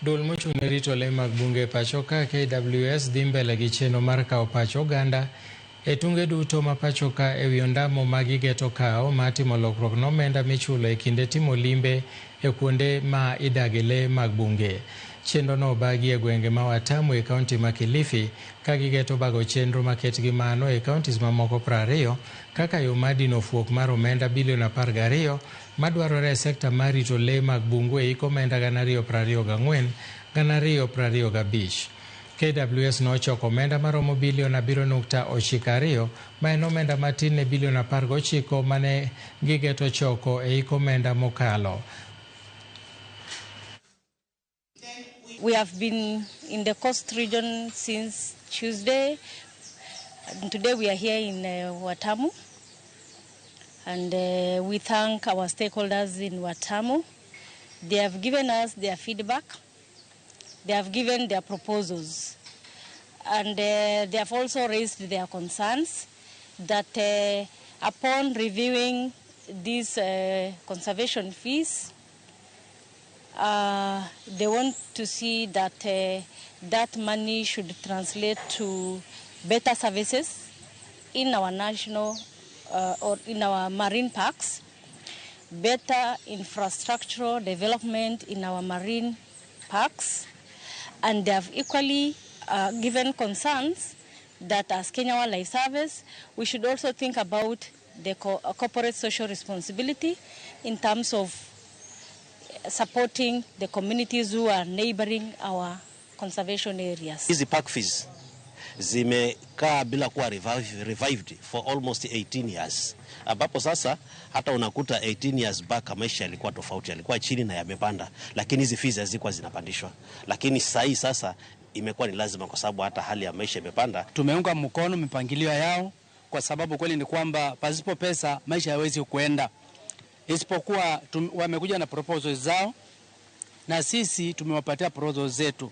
Duol mochung' ne rito lee mag bunge e pacho ka KWS dhi mbele gi chenro mar kawo pach oganda e tunge duto ma pacho ka e wi ondamo ma gigeto kawo mar timo lokruok ne omenda michulo e kinde timo limbe e kuonde ma idage lee mag bunge. Chenro no obagi e gwenge ma Watamu e kaunti ma Kilifi ka gigeto bago chenro maket gi mano e kauntis mamoko 20 kaka yo mar dino fuok mar omenda bilion 12 madwarore e sekta mar rito lee mag bungu e hik omenda 2024 2025. KWS nochoko omenda maromo bilion 7.92 ma en omenda matin ne bilion 19 mane gigeto choko e hik omenda mokalo. We have been in the coast region since Tuesday. And today we are here in Watamu. And we thank our stakeholders in Watamu. They have given us their feedback. They have given their proposals. And they have also raised their concerns that upon reviewing these conservation fees, they want to see that that money should translate to better services in our national or in our marine parks, better infrastructural development in our marine parks, and they have equally given concerns that as Kenya Wildlife Service, we should also think about the corporate social responsibility in terms of supporting the communities who are neighboring our conservation areas. Hizi park fees zimekaa bila kuwa revived for almost 18 years, ambapo sasa hata unakuta 18 years back maisha yalikuwa tofauti, yalikuwa chini na yamepanda, lakini hizi fees hazikuwa zinapandishwa. Lakini sasa hii sasa imekuwa ni lazima kwa sababu hata hali ya maisha imepanda. Tumeunga mkono mipangilio yao kwa sababu kweli ni kwamba pasipo pesa maisha hayawezi kuenda, isipokuwa wamekuja na proposals zao na sisi tumewapatia proposals zetu.